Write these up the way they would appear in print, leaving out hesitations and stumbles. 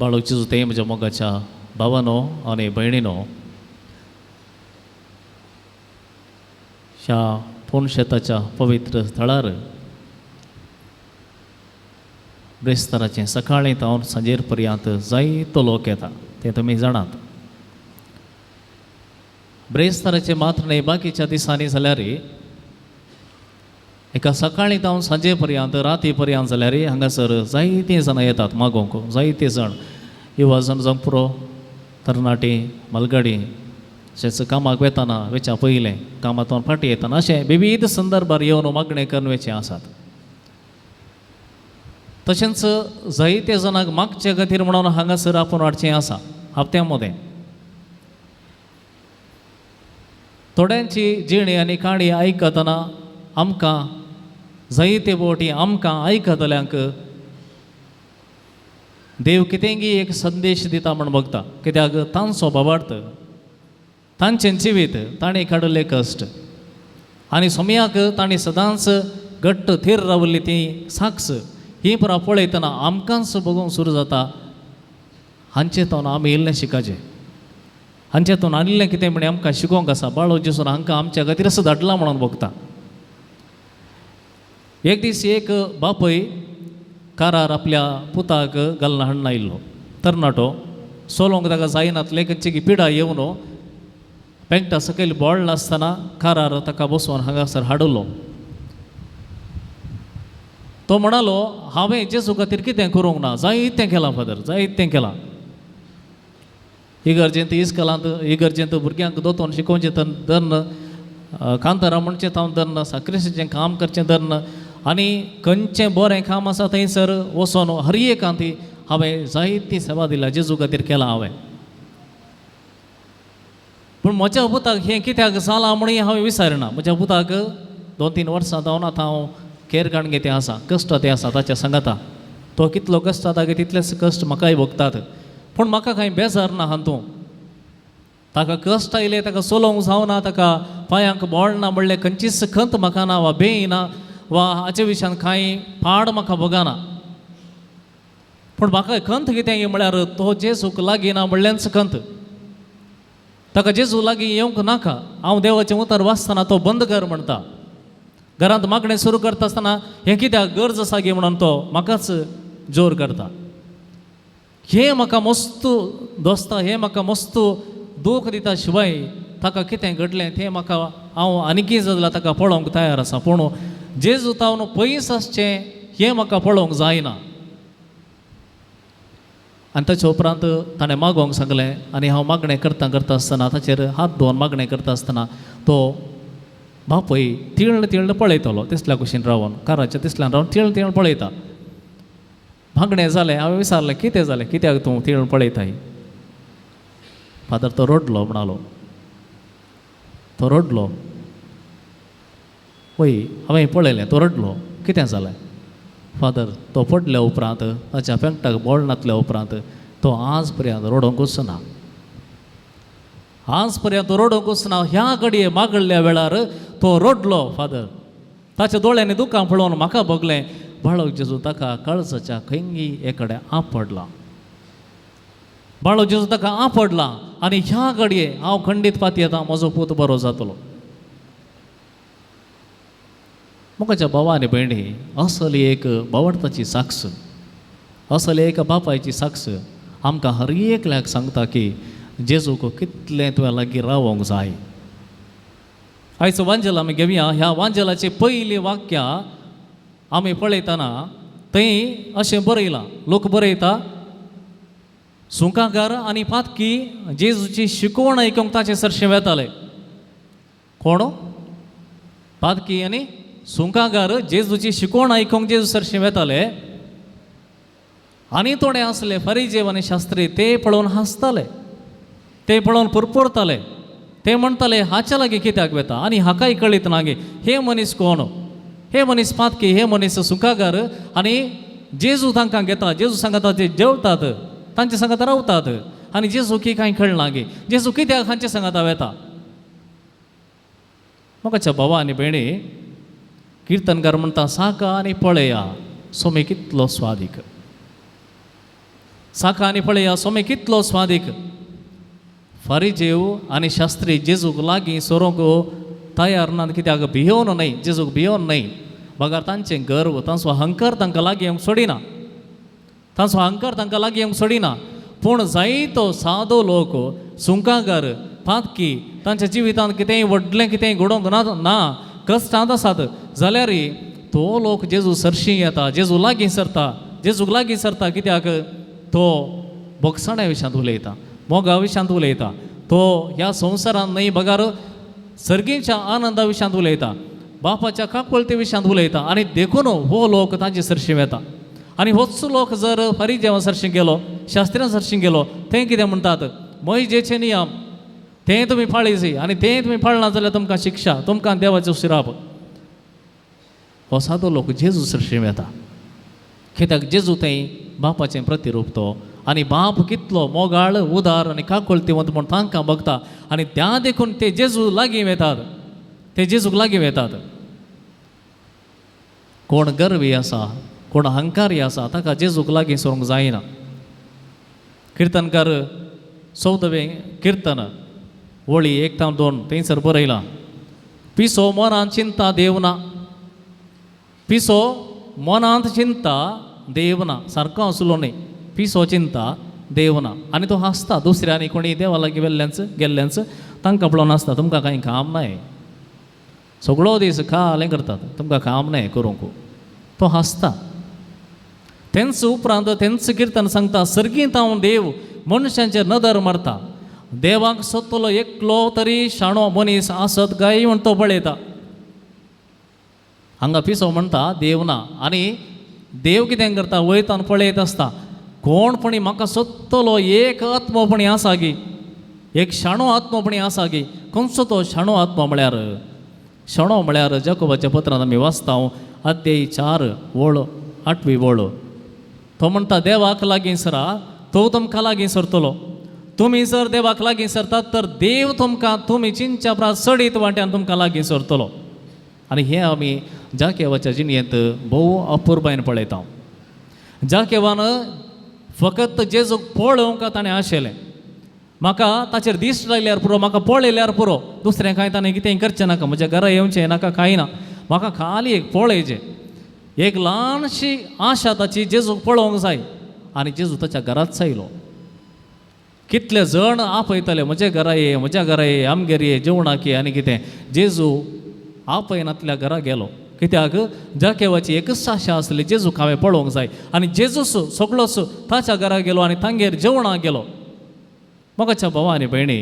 बाळू जेजू ते म्हज्या मोगाच्या भावानो आनी भयणीनो, ह्या पोनशेताच्या पवित्र थळार ब्रेस्ताराचें सकाळीं तावन सांजेर पर्यंत जायतो लोक येता तें तुमी जाणात. ब्रेस्ताराचें मात्र न्हय, बाकीच्या दिसांनी जाल्यार एका सकाळीं तावन सांजे पर्यंत राती पर्यंत जाल्यार हांगासर जायतीं जाणां येतात मागोवंक. जायते जाण युवा जाण जावंक पुरो, तरणाटी मालगाडी, तशेंच कामाक वेताना वेच्या पयलें कामांतल्यान फाटीं येताना अशें विविध संदर्भार येवन मागणें करून वेचें आसात. तशेंच जायते जाणांक मागचे खातीर म्हणून हांगासर आपोवन हाडचें आसा. हप्त्या मदें थोड्यांची जिणी आनी काणी आयकतना आमकां जायते बोटी आमकां आयकतल्यांक देव कितेंगी एक संदेश दिता म्हण बघता. कित्याक तांचो बाबार्थ, तांचें जिवीत, ताणें काडिल्ले कश्ट आनी सोमयाक तांणी सदांच घट्ट थीर रावल्ली ती साक्ष ही पुरा पळयतना आमकांच बघूंक सुरू जाता. हांचे तोन आमी इल्लें शिकाचें, हांचे तोन आनिल्लें कितें म्हण आमकां शिकोवंक आसा. बाळो जेसून हांकां आमच्या खातीर असो धाडला म्हणून बघता. एक दीस एक बापूय कारार आपल्या पुताक घालून हाडून आयिल्लो. तरणाटो चलोवंक ताका जायनातलें, खंयची पिडा येवन पेंटा सकयल बोळ नासतना कारार ताका बसोवन हांगासर हाडलो. तो म्हणालो, हांवें जेजू खातीर कितें करूंक ना, जायतें केलां फादर, जायतें केलां. इगर्जेंत इस्कलांत इगर्जेंत भुरग्यांक दोतोन शिकोवचें धन्न, कांतारां म्हणचें तांव धन्न, साक्रिस्तीचें काम करचें धन्न, आनी खंयचें बरें काम आसा थंयसर वचोन हर एकांती हांवें जायती सेवा दिल्या, जेजू खातीर केलां हांवें. पूण म्हज्या पुताक हें कित्याक जालां म्हणून हांवें विचारना. म्हज्या पुताक 2-3 वर्सां जावन आतां हांव केर काडून घेते आसा, कश्ट ते आसा ताच्या सांगाता. तो कितलो कश्ट जाता की तितलेच कश्ट म्हाकाय भोगतात. पूण म्हाका कांय बेजार ना हातूंत. ताका कश्ट आयले, ताका चलोवंक जावना, ताका पांयांक बोळ ना म्हणलें खंयचीच खंत म्हाका ना वा बेय ना वा हाचे विशयान कांय पाड म्हाका भोगना. पूण म्हाका खंत कितें म्हळ्यार तो जेजूक लागीं ना म्हणलेंच खंत. ताका जेजू लागीं येवंक नाका. हांव देवाचें उतर वाचतना तो बंद कर म्हणटा. घरांत मागणें सुरू करता आसतना हें कित्याक गरज आसा गे म्हणून तो म्हाकाच जोर करता. हें म्हाका मस्त दोस्ता, हें म्हाका मस्त दूख दिता. शिवाय ताका कितें घडलें तें म्हाका हांव आनीकय जाल्यार ताका पळोवंक तयार आसा, पूण जेजू तावन पयस आसचें हें म्हाका पळोवंक जायना. आनी ताचे उपरांत ताणें मागोवंक सांगलें आनी हांव मागणें करता करता आसतना ताचेर हात धुवन मागणें करता आसतना तो बापूय तिळण तिळण पळयतलो तिसल्या कुशीन रावन, काराच्या तिसल्यान रावन तिळण तिळण पळयता. मागणें जालें, हांवें विचारलें कितें जालें, कित्याक तूं तिळण पळयताय? फादर तो रडलो म्हणालो. तो रडलो. वय हांवें पळयलें तो रडलो. कितें जालें फादर? तो पडल्या उपरांत ताच्या पेंटाक बोळ नातल्या उपरांत तो आज पर्यंत रडोवंकूच ना, आज पर्यंत तो रडोवंकूच ना. ह्या घडये मागल्या वेळार तो रडलो फादर. ताच्या दोळ्यांनी दुकां पळोवन म्हाका भोगलें बाळक जेजू ताका काळजाच्या खंयी एकडे आपडला, बाळक जेजू ताका आपडला आनी ह्या घडये हांव खंडीत पातयेता म्हजो पूत बरो जातलो. म्हज्या भावा आनी भयणी, असली एक बावडताची साक्ष, असली एक बापायची साक्ष आमकां हर एकल्याक सांगता की जेजूक कितलें तुवें लागीं रावोंक जाय. आयचो वांजेल आमी घेवया. ह्या वांजेलाची पयलीं वाक्यां आमी पळयतना थंय अशें बरयलां, लोक बरयता, सुंकाकार आनी पातकी जेजूची शिकवण आयकूंक ताचे सरशें वेताले. कोण? पातकी आनी सुंकागार जेजूची शिकवण आयकूंक जेजू सरशें वेताले. आनी थोडे आसले फरिजेव आनी शास्त्री, ते पळोवन हांसताले, ते पळोवन पुरपुरताले, ते म्हणटाले हाच्या लागीं कित्याक वेता आनी हाकाय कळीत ना गे हे मनीस कोण, हे मनीस पातकी, हे मनीस सुंकागार. आनी जेजू तांकां घेता, जेजू सांगता ते जेवतात, तांचे सांगता रावतात आनी जेजू की कांय कळना गे, जेजू कित्याक हांचे सांगता वेता. म्हाका भावा आनी भयणी, किर्तनकार म्हणटा साका आनी पळया सोमे कितलो स्वादीक. साका आनी पळया सोमे कितलो स्वादीक. फारिजेव आनी शास्त्री जेजूक लागीं सोरोंक तयार ना, कित्याक भियोवन न्हय, जेजूक भियोवन न्हय, बगर तांचें गर्व, तांचो अहंकार तांकां लागीं येवंक सोडिना, तांचो अहंकार तांकां लागीं येवंक सोडिना. पूण जायतो सादो लोक, सुंकागर, पातकी, तांच्या जिवितांत कितेंय व्हडलें कितेंय घडोवंक ना, ना कश्टांत आसात जाल्यार तो लोक जेजू सरशीं येता, जेजू लागीं सरता, जेजूक लागीं सरता, कित्याक तो भोगसण्या विशयांत उलयता, मोगा विशयांत उलयता, तो ह्या संवसारांत न्हय बगर सर्गीच्या आनंदा विशयांत उलयता, बापाच्या काकुळते विशयांत उलयता. आनी देखून हो लोक तांचे सरशीं वेता. आनी होच लोक जर फारिजेवा सरशीं गेलो, शास्त्र्यां सरशीं गेलो, ते कितें म्हणटात, मोहिजेचे नियम ते तुमी पाळी आनी ते तुमी पाळना जाल्यार तुमकां शिक्षा, तुमकां देवाचो शिराप. हो सादो लोक जेजू सरशीं वेता, कित्याक जेजू थंय बापाचें प्रतिरूप तो, आनी बाप कितलो मोगाळ, उदार आनी काकुळतेवंत म्हूण तांकां बघता, आनी त्या देखून ते जेजू लागीं वेतात, ते जेजूक लागीं वेतात. कोण गर्वी आसा, कोण अहंकारी आसा, ताका जेजूक लागीं सरूंक जायना. किर्तनकार 14वें किर्तन वळी 1 ते 2 थंयसर बरयलां, पिसो मनांत चिंता देव ना, पिसो मनांत चिंता देव ना, सारको आसलो न्हय, पिसो चिंता देव ना. आनी तो हांसता दुसऱ्यांनी कोणी देवा लागीं वेल्ल्यांच गेल्ल्यांच तांकां पळोवन आसता, तुमकां कांय काम नाय, सगळो दीस खालें करतात, तुमकां काम नाय करूंक, तो हांसता. तेंच उपरांत तेंच किर्तन सांगता, सर्गींत हांव देव मनशांचेर नदर मारता, देवाक सोदतलो एकलो तरी शाणो मनीस आसत काय म्हण तो पळयता. हांगा पिसो म्हणटा देव ना, आनी देव कितें करता, वयता आनी पळयत आसता, कोणपणी म्हाका सोदतलो एक आत्मोपणी आसा गी, एक शाणो आत्मोपणी आसा गी. खंयचो तो शाणो आत्मो म्हळ्यार, शाणो म्हळ्यार जाकोबाच्या पत्रांत आमी वाचता अध्याय 4 वळ 8वी वळ, तो म्हणटा देवाक लागीं सरा, तो तुमकां लागीं सरतलो, तुमी जर देवाक लागीं सरतात तर देव तुमकां तुमी चिंतच्या परस चडीत वांट्यान तुमकां लागीं सरतलो. आनी हें आमी जाकेवाच्या जिणेंत भोव अपुरबायेन पळयता. जाकेवान फकत जेजूक पळोवंक ताणें आशेलें, म्हाका ताचेर दिश्ट लागल्यार पुरो, म्हाका पळयल्यार पुरो, दुसरें कांय ताणें कितें करचें नाका, म्हज्या घरा येवचें नाका, कांय ना, म्हाका खाली एक पळयचें, एक ल्हानशी आशा ताची जेजूक पळोवंक जाय. आनी जेजू ताच्या घराच आयलो. कितले जण आपयताले, म्हज्या घरा ये, म्हज्या घरा ये, आमगेर ये, जेवणाक ये आनी कितें, जेजू आपयनातल्या घरा गेलो, कित्याक जाकेवाची एकच आशा आसली, जेजूक हांवें पळोवंक जाय. आनी जेजूस सगळोच ताच्या घरा गेलो आनी तांगेर जेवणाक गेलो. मोगाच्या भावा आनी भयणी,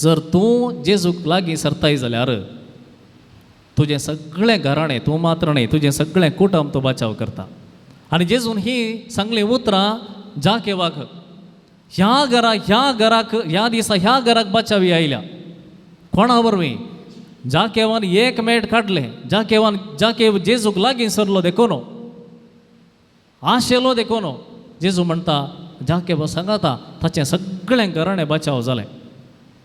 जर तूं जेजूक लागीं सरताय जाल्यार तुजें सगळें घराणें, तूं मात्र न्हय, तुजें सगळें कुटुंब तूं बचाव करता. आनी जेजून ही सांगलीं उतरां जाकेवाक, ह्या घरा, ह्या घराक, ह्या दिसा ह्या घराक बचावी आयल्या. कोणा वरवीं? जाकेवान एक मेट काडलें, जाकेवान जाकेव जेजूक लागीं सरलो देखून, आशेलो देखून, जेजू म्हणटा जाकेव सांगाता ताचें सगळें घराणें बचाव जालें,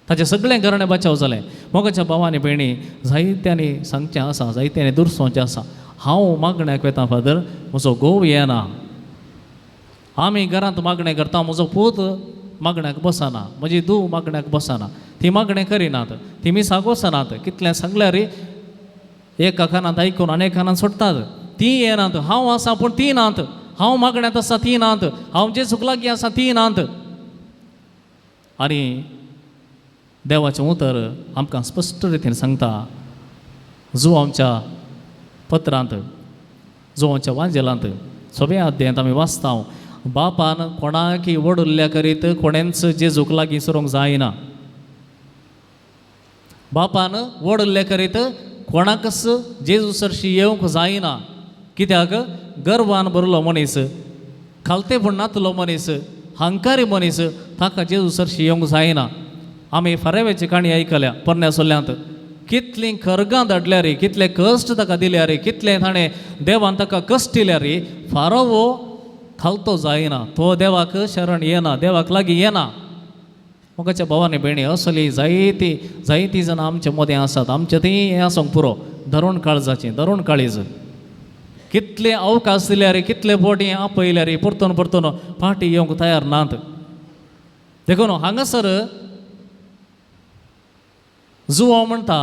ताचें सगळें घराणें बचाव जालें. मोगाच्या भावा आनी भयणी, जायत्यांनी सांगचें आसा, जायत्यांनी दुरसोवचें आसा, हांव मागण्याक वेता फादर, म्हजो घोव येना, आमी घरांत मागणें करता, म्हजो पूत मागण्याक बसना, म्हजी धूव मागण्याक बसना, ती मागणें करिनात, ती मिसाक वचनात, कितलें सांगल्यार एका कानांत आयकून आनी एका कानांत सोडटात, ती येनात, हांव आसा पूण ती नात, हांव मागण्यांत आसा ती नात, हांव जेजूक लागीं आसा ती नात. आनी देवाचें उतर आमकां स्पश्ट रितीन सांगता, जुवांच्या पत्रांत, जुवांच्या वांजेलांत सगळ्या अध्यायांत आमी वाचता, बापान कोणाकी वडुल्ल्या करीत कोणेंच जेजूक लागीं सरूंक जायना, बापान वडुल्ल्या करीत कोणाकच जेजू सरशी येवंक जायना, कित्याक गर्वान भरलो मनीस, खालतेपण नातलो मनीस, हंकारी मनीस, ताका जेजू सरशी येवंक जायना. आमी फारेवेची काणी आयकल्या पोरण्या सोल्यांत, कितलीं खरगां धाडल्या रे, कितले कश्ट ताका दिल्या रे, कितले ताणें देवान ताका कश्ट दिल्या रे, फारोवो खालतो जायना, तो देवाक शरण येना, देवाक लागीं येना. मोगाच्या भावानी भयणी, असली जायती जायती जाणां आमचे मदें आसात, आमचे थंय हें आसूंक पुरो, धरून काळजाचें, धरून काळीज. कितले अवकाश दिल्यार, कितले बोटी आपयल्यार परतून परतून फाटी येवंक तयार नात. देखून हांगासर जुवांव म्हणटा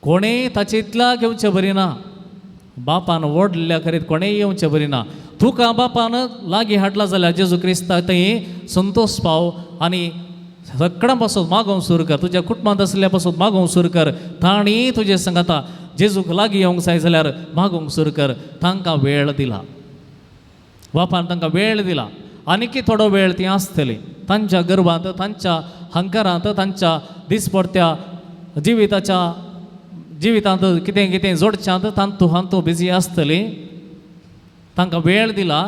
कोणेय ताचे इतल्या घेवचें बरी ना, बापान व्हडल्या करीत कोणेय येवचें बरी ना. तुका बापान लागीं हाडला जाल्यार जेजू क्रिस्ताक थंय संतोश पाव आनी सगळ्यां पासून मागोवंक सुरू कर, तुज्या कुटुंबांत आसल्या पासून मागोवंक सुरू कर. तांणी तुजे संगाता जेजूक लागीं येवंक जाय जाल्यार मागोवंक सुरू कर. तांकां वेळ दिला बापान, तांकां वेळ दिला. आनीक थोडो वेळ ती आसतली तांच्या गर्भांत, तांच्या हंकारांत, तांच्या दिसपडत्या जिविताच्या जिवितांत कितें कितें जोडच्यांत तांतू हांतू बिजी आसतली. तांकां वेळ दिला,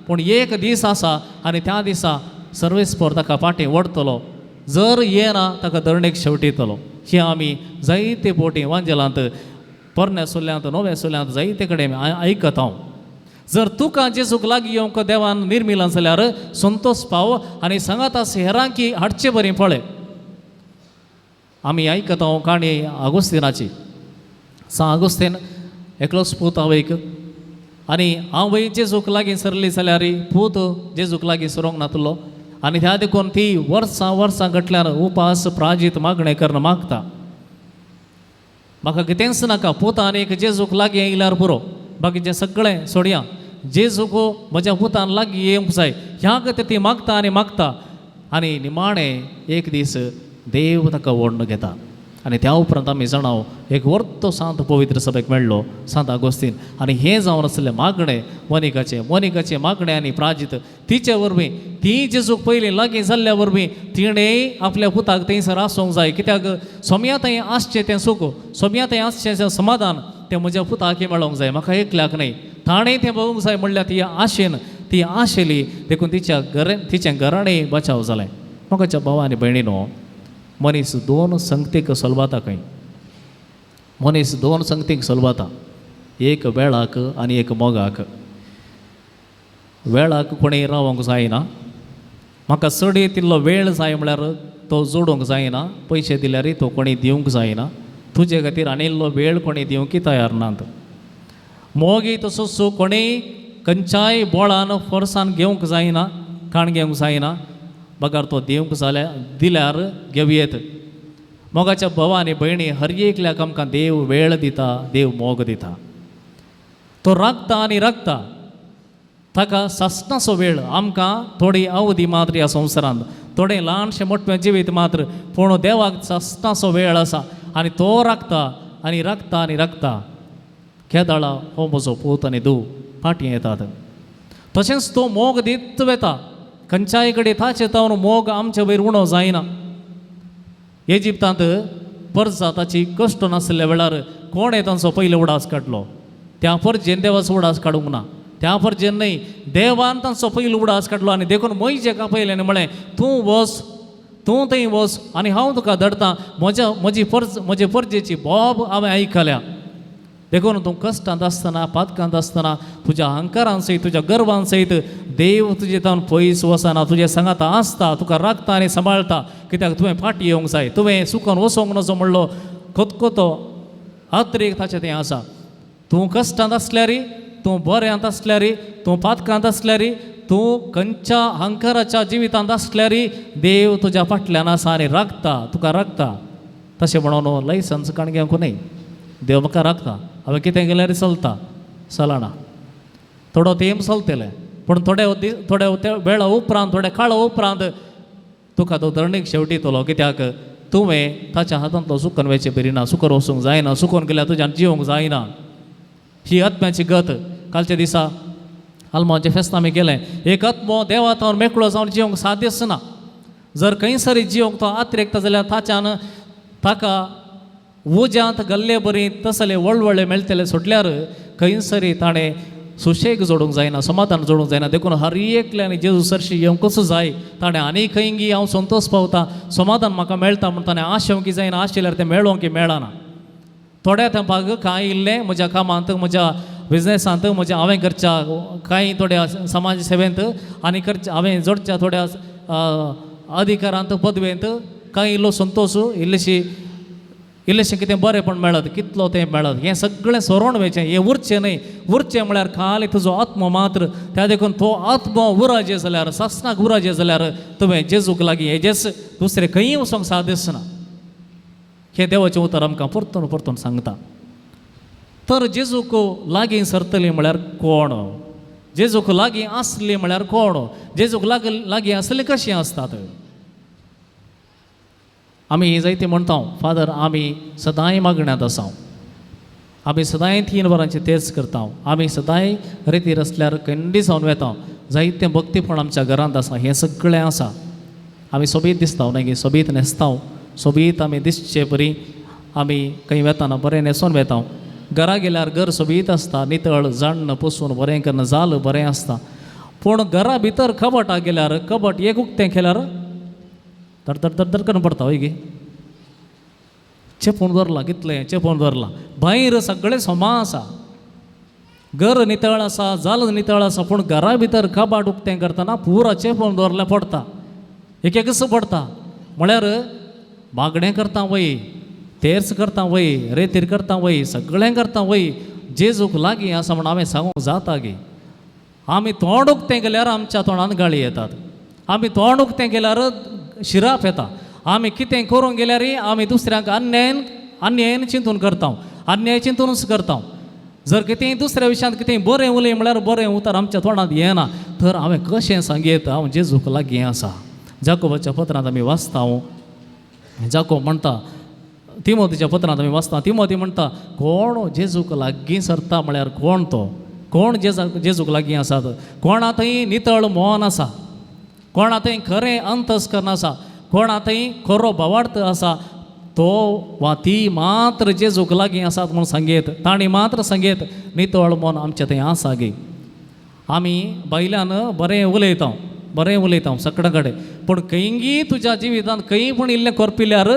पूण एक दीस आसा आनी त्या दिसा सर्वेस्पर ताका फाटीं ओडटलो, जर येना ताका दरणेक शेवटितलो. ही आमी जायते बोटी वांजेलांत, पोरण्या सुल्ल्यांत, नव्या सुल्ल्यांत जायते कडेन आयकता हांव. जर तुका जेजूक लागीं येवंक देवान निर्मिलां जाल्यार संतोश पाव आनी सांगात हेरांकी हाडचे बरी पळय. आमी आयकता हांव काणी आगोस्तिनाची. सा आगोस्तीन एकलोच पूत आवयक आनी आवय जेजूक लागीं सरली जाल्यार पूत जेजूक लागीं सरोंक नातलो आनी त्या देखून ती वर्सां वर्सां घटल्यार उपास प्राजीत मागणें करून मागता, म्हाका कितेंच नाका, पुतान एक जेजूक लागीं येयल्यार पुरो, बाकीचें सगळें सोडया, जेजूक म्हज्या पुतान लागीं येवंक जाय. ह्या खातीर ती मागता आनी मागता आनी निमाणें एक दीस देव ताका ओडून घेता. आनी त्या उपरांत आमी जाणाव एक वर्तो सांत पवित्र सभेक मेळ्ळो सांत आगोस्तीन. आनी हें जावन आसलें मागणें मोनिकाचें, मोनिकाचें मागणें आनी प्राजीत तिचे वरवीं, ती जेजूक पयलीं लागीं जाल्ल्या वरवीं तिणें आपल्या पुताक थंयसर आसूंक जाय. कित्याक सोम्या थंय आसचें तें सूख, सोम्या थंय आसचें तें समाधान तें म्हज्या पुताक मेळोंक जाय, म्हाका एकल्याक न्हय, ताणें तें बघूंक जाय म्हणल्यार ती आशेन ती आशेली. देखून तिच्या घर तिचें घराणें बचाव जालें. म्हाका भाव आनी भयणीनो, मनीस दोन संगतीक सोलवाता खंय, मनीस दोन संगतीक सोलवाता, एक वेळाक आनी एक मोगाक. वेळाक कोणीय रावंक जायना, म्हाका चड तिल्लो वेळ जाय म्हळ्यार तो जोडूंक जायना, पयशे दिल्यार तो कोणी दिवंक जायना, तुजे खातीर आनी इल्लो वेळ कोणी दिवंक तयार नात. मोगी तसोच कोणीय खंयच्याय बोळान फोर्सान घेवंक जायना, काण घेवंक जायना, बगर तो दिवंक जाल्यार दिल्यार घेवयेत. मोगाच्या भाव आनी भयणी, हर एकल्याक आमकां देव वेळ दिता, देव मोग दिता, तो राखता आनी राखता. ताका सासणाचो वेळ, आमकां थोडी अवधी मात्र ह्या संवसारांत, थोडें ल्हानशें मोटवें जिवीत मात्र, पूण देवाक सासणाचो वेळ आसा आनी तो राखता आनी राखता आनी राखता. केदाळा हो म्हजो पूत आनी धूव फाटीं येतात. तशेंच तो मोग दीत वेता, खंयच्याय कडेन ताचे तावन मोग आमचे वयर उणो जायना. इजिप्तांत परजा ताची कश्ट नासल्या वेळार कोणें तांचो पयलो उडास काडलो? त्या परजेन देवाचो उडास काडूंक ना, त्या परजेन न्हय, देवान तांचो पयलो उडास काडलो. आनी देखून मोयजेक आपयलें आनी म्हळें, तूं वच, तूं थंय वच आनी हांव तुका धाडटा, म्हज्या म्हजी परज म्हजे परजेची बोब हांवें आयकल्या. देखून तूं कश्टांत आसतना, पातकांत आसतना, तुज्या अहंकारान सयत, तुज्या गर्वान सयत देव तुजे तावन पयस वचना, तुजे सांगाता आसता, तुका राखता आनी सांबाळटा. कित्याक तुवें फाटीं येवंक जाय, तुवें सुकोन वचोंक नजो म्हणलो खतखतो आत्रेक ताचें तें आसा. तूं कश्टांत आसल्यार, तूं बऱ्यांत आसल्यार, तूं पातकांत आसल्यार, तूं खंयच्या अहंकाराच्या जिवितांत आसल्यार देव तुज्या फाटल्यान आसा आनी राखता, तुका राखता. तशें म्हणून लायसन्स काण घेवंक न्हय, देव म्हाका राखता, हांवें कितें केल्यार चलता, चलना थोडो तेंप चलतलें, पूण थोडे थोड्या वेळा उपरांत, थोड्या काळा उपरांत तुका तो दरणीक शेवटितलो. कित्याक तुवें ताच्या हातांतलो सुकन वयचें बरी ना, सुकोन वचूंक जायना, सुकोन गेल्यार तुज्यान जिवंक जायना. ही आत्म्याची गत. कालच्या दिसा आल्मांचें फेस्त आमी गेलें, एक आत्मो देवा तावन मेकळो जावन जिवंक साध्यच ना. जर खंयसरी जिवंक तो आत्रेकता जाल्यार ताच्यान ताका उज्यांत गल्ले बरी तसले वळवळे मेळटले सोडल्यार खंयसरी ताणें सुशेग जोडूंक जायना, समाधान जोडूंक जायना. देखून हर एकल्यान जेजू सरशी येवंकच जाय. ताणें आनी खंयगी हांव संतोश पावता, समाधान म्हाका मेळटा म्हूण ताणें आशेवंक जायना, आशिल्ल्यार तें मेळोंक मेळना. थोड्या तेंपाक कांय इल्लें म्हज्या कामांत, म्हज्या बिजनेसांत, म्हज्या हांवें करच्या कांय थोड्या समाज सेवेंत आनी करच्या हांवें जोडच्या थोड्या अधिकारांत, पदवेंत कांय इल्लो संतोश, इल्लीशी इल्लेशें कितें बरेंपण मेळत, कितलो तें मेळत, हें सगळें सोरोण वयचें, हें उरचें न्हय. उरचें म्हळ्यार खाली तुजो आत्मो मात्र. त्या देखून तो आत्मो उराजे जाल्यार, सासणाक उराजे जाल्यार तुवें जेजूक लागीं हेजेच, दुसरें खंयी वचोंक साद दिसना. हें देवाचें उतर आमकां परतून परतून सांगता. तर जेजूक लागीं सरतली म्हळ्यार कोण? जेजूक लागीं आसली म्हळ्यार कोण? जेजूक लागीं आसली कशीं आसतात? आमी जायते म्हणटा, फादर आमी सदांय मागण्यांत आसा, आमी सदांय 3 वरांचे तेच करता, आमी सदांय रेतीर आसल्यार कंडी जावन वेता, जायतें भक्तीपण आमच्या घरांत आसा, हें सगळें आसा. आमी सोबीत दिसता न्हय गे, सोबीत न्हेसता, सोबीत आमी दिसचे परी आमी खंय वेताना बरें न्हेसून वेता. घरा गेल्यार घर सोबीत आसता, नितळ जाण्ण पुसून बरें करून जाल बरें आसता. पूण घरा भितर कबटाक गेल्यार कबट एक उक्तें केल्यार धड धड धड धड करून पडटा हय गे. चेपून दवरलां, कितलें चेपून दवरलां. भायर सगळें सोमा आसा, घर नितळ आसा, जाल नितळ आसा, पूण घरा भितर कबाट उक्तें करतना पुरा चेपून दवरलें पडटा, एक एकच पडटा. म्हळ्यार मागणें करता वय, तेर्स करता वय, रेतीर करता वय, सगळें करता वय, जेजूक लागीं आसा म्हण हांवें सांगूंक जाता गे. आमी तोंड उक्तें केल्यार आमच्या तोंडान गाळी येतात, आमी तोंड उक्तें केल्यार शिराप येता, आमी कितें करूंक गेल्यार आमी दुसऱ्यांक अन्यायन चिंतून करता, अन्याय चिंतूनच करता. जर कितेंय दुसऱ्या विशयांत कितेंय बरें उलय म्हळ्यार बरें उतर आमच्या तोंडांत येना, तर हांवें कशें सांगयेत हांव जेजूक लागीं आसा. जाकोबाच्या पत्रांत आमी वाचता, जाकोब म्हणटा, तिमोतीच्या पत्रांत आमी वाचता, तिमोती म्हणटा, कोण जेजूक लागीं सरता म्हळ्यार कोण तो? कोण जेजूक लागीं आसात? कोणा थंय नितळ मन आसा, कोणा थंय खरें अंतस्करण आसा, कोणा थंय खरो भावार्थ आसा, तो वा ती मात्र जेजूक लागीं आसात म्हूण सांगयेत, तांणी मात्र सांगयेत नितळ मन आमचें थंय आसा गे. आमी भायल्यान बरें उलयता, बरें उलयता सगळ्या कडेन, पूण खंयगी तुज्या जिवितांत खंय पूण इल्लें कोरपिल्यार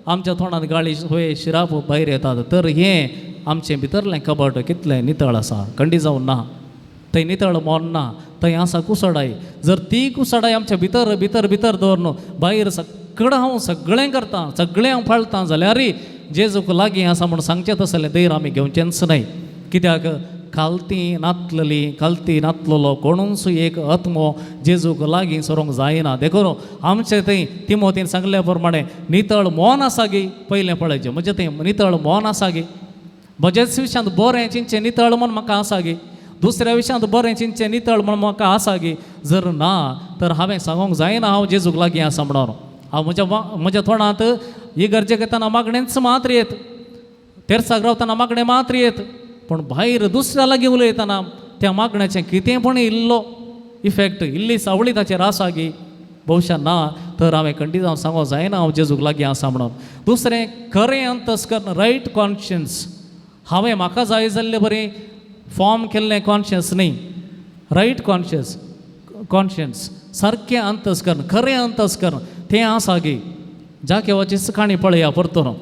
आमच्या तोंडांत गाळी होय शिराप भायर येतात. तर हें आमचें भितरलें कबट कितलें नितळ आसा, कंडी जावन ना, थंय नितळ मन ना, थंय आसा कुसडाय. जर ती कुसडाय आमच्या भितर भितर भितर दवरन भायर सगळें हांव सगळें करतां, सगळें हांव पाळटां जाल्यारय जेजूक लागीं आसा म्हूण सांगचें तसलें धैर्य आमी घेवचेंच न्हय. कित्याक खालती नातलेली, खालती नातलेलो कोणूच एक आत्मो जेजूक लागीं सरोंक जायना. देखून आमचें थंय तिमोतीन सांगल्या प्रमाणे नितळ मन आसा गी पयलें पळयचें, म्हजें थंय नितळ मन आसा गी, म्हजेच विशयांत बरें चिंतचें नितळ मन म्हाका आसा गी, दुसऱ्या विशयांत बरें चिंतचें नितळ म्हण म्हाका आसा गी. जर ना तर हांवें सांगूंक जायना हांव जेजूक लागीं आसा म्हणून. हांव म्हज्या तोंडांत इगर्जेक येतना मागणेंच मात्र येत, तेर्साक रावतना मागणें मात्र येत, पूण भायर दुसऱ्या लागीं उलयतना त्या मागण्याचें कितें पण इल्लो इफेक्ट, इल्ली सावळी ताचेर आसा गी भोवशा ना, तर हांवें खंडीत हांव सांगूंक जायना हांव जेजूक लागीं आसा म्हणून. दुसरें खरें अंतस्करण, रायट कॉन्शियन्स. हांवें म्हाका जाय जाल्ले बरें फॉर्म केल्लें कॉन्शियस न्हय, रायट कॉन्शियन्स, सारकें अंतस्करण, खरें अंतस्करण तें आसा गी. जाकेवाचीच काणी पळया परतून.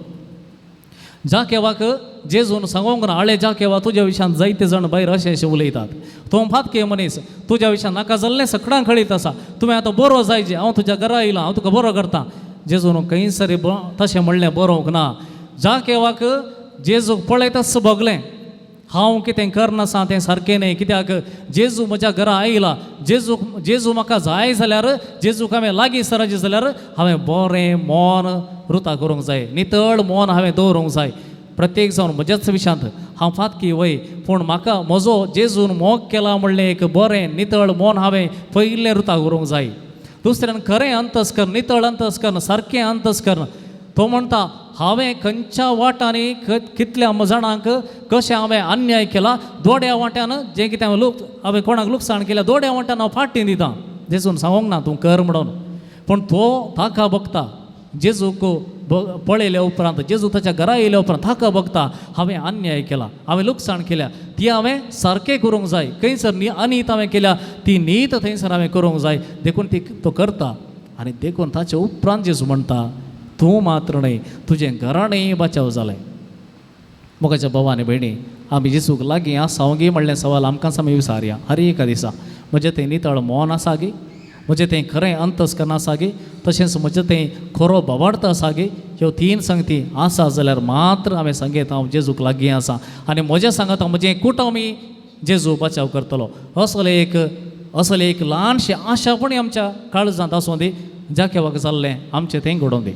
जाकेवाक जेजून सांगूंक ना, आळे जाकेवा तुज्या विशयान जायते जाण भायर अशें अशें उलयतात, तूं फातके मनीस, तुज्या विशयान नाका जाल्लें सगळ्यां कळीत आसा, तुवें आतां बरो जायचे, हांव तुज्या घरा येयलां, हांव तुका बरो करता. जेजून खंयसर तशें म्हणलें बरोवंक ना. जाकेवाक जेजूक पळयताच भोगलें हांव कितें करनासा तें सारकें न्हय. कित्याक जेजू म्हज्या घरा आयला, जेजू म्हाका जाय जाल्यार, जेजूक हांवें लागीं सराचें जाल्यार हांवें बरें मन रुता करूंक जाय, नितळ मन हांवें दवरूंक जाय. प्रत्येक जावन म्हज्याच विशयांत हांव फातकी वय, पूण म्हाका म्हजो जेजून मोग केला म्हणलें एक बरें नितळ मन हांवें पयलें रुता करूंक जाय. दुसऱ्यान खरें अंतस्करण, नितळ अंतस्करण, सारकें अंतस्करण. तो म्हणटा हांवें खंयच्या वाटांनी कितल्या जाणांक कशें हांवें अन्याय केला, दोड्या वाट्यान जें कितें हांवें हांवें कोणाक लुकसाण केल्या, दोड्या वाट्यान हांव फाटीं दितां. जेजून सांगूंक ना तूं कर म्हणून, पूण तो ताका बघता. जेजूक पळयल्या उपरांत, जेजू ताच्या घरा येयल्या उपरांत ताका बघता हांवें अन्याय केला, हांवें लुकसाण केल्या, ती हांवें सारकें करूंक जाय. खंयसर अनीत हांवें केल्या ती नीत थंयसर हांवें करूंक जाय. देखून ती तो करता आनी देखून ताचे उपरांत जेजू म्हणटा तूं मात्र न्हय तुजें घराणें बचाव जालें. मोगाच्या भावा आनी भयणी, आमी जेजूक लागीं आसा गी म्हणलें सवाल आमकांच आमी विचारया हर एका दिसा. म्हजें थंय नितळ मन आसा गी, म्हजें तें खरें अंतस्करण आसा गे, तशेंच म्हजें तें खरो भावार्थ आसा गे, ह्यो तीन संगती आसा जाल्यार मात्र हांवें सांगेत हांव जेजूक लागीं आसा आनी म्हजें सांगता म्हजें कुटुंबी जेजू बचाव करतलो. असले एक ल्हानशी आशा पण आमच्या काळजांत आसूं दी, ज्या केवाक जाल्लें आमचें तें घडोवं दी.